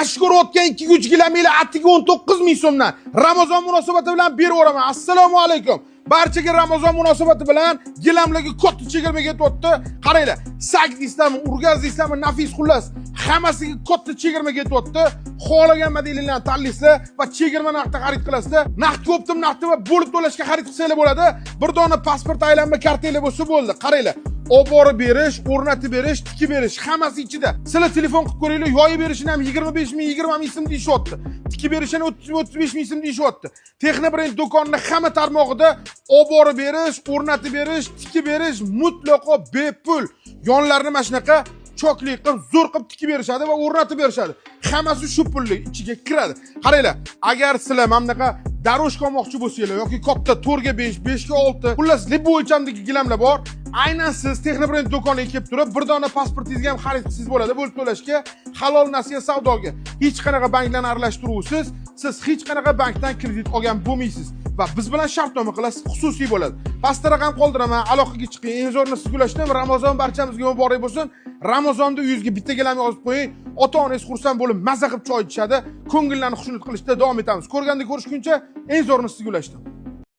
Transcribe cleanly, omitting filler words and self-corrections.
Ash ko'rayotgan 2-3 gilaminglar atiga 19 ming so'mdan Ramazon munosabati bilan berib yuboraman. Assalomu alaykum. Barchaga Ramazon munosabati bilan gilamlarga katta chegirma ketyapti. Qaranglar, sak deysizlarmi, urgaz deysizlarmi, nafis, xullas, hammasiga katta chegirma ketyapti. Xohlagan modelinglarni tanlaysizlar va chegirma narxda xarid qilasizlar. Naqd ko'pdim naqdi va bo'lib to'lashga xarid qilsanglar bo'ladi. Bir dona pasport, aylanma kartanglar bo'lsa bo'ldi. Qaranglar, olib borib berish, o'rnatib berish, tikib berish hammasi ichida. Sizlar telefon qilib ko'ringlar, yoyib berishini ham 25 ming, 20 ming so'm deyishyapti. Tikib berishini 30 35 ming so'm deyishyapti. Texno Brend do'konini hamma tarmog'ida olib borib berish, o'rnatib berish, tikib berish mutlaqo bepul. Yonlarini mana shunaqa chokli qilib, zo'r qilib tikib berishadi va o'rnatib berishadi. Hammasi shu pullik ichiga kiradi. Qaranglar, agar sizlar mana bunaqa дорожка olmoqchi bo'lsanglar yoki katta 4 ga 5, 5 ga 6, xullas, любой o'lchamdagi gilamlar bor. Aynan siz Texnobrend do'koniga kelib turib, bir dona pasportingizga ham xarid qilsangiz bo'ladi, bo'lib to'lashga, halol nasiya savdoga. Hech qanaqa banklarni aralashtiruvsiz, siz hech qanaqa bankdan kredit olgan bo'lmaysiz va biz bilan shartnoma qilasiz, xususiy bo'ladi. Pastda raqam qoldiraman, aloqaga chiqing. Eng zo'rini sizga ulashdim. Ramazon barchamizga muborak bo'lsin. Ramazonda yuzga bitta gilam yozib qo'ying. Ota-onangiz xursand bo'lib, maza qilib choy ichishadi. Ko'ngillarni xushnud qilishda davom etamiz. Ko'rganda ko'rishguncha eng zo'rini sizga ulashdim.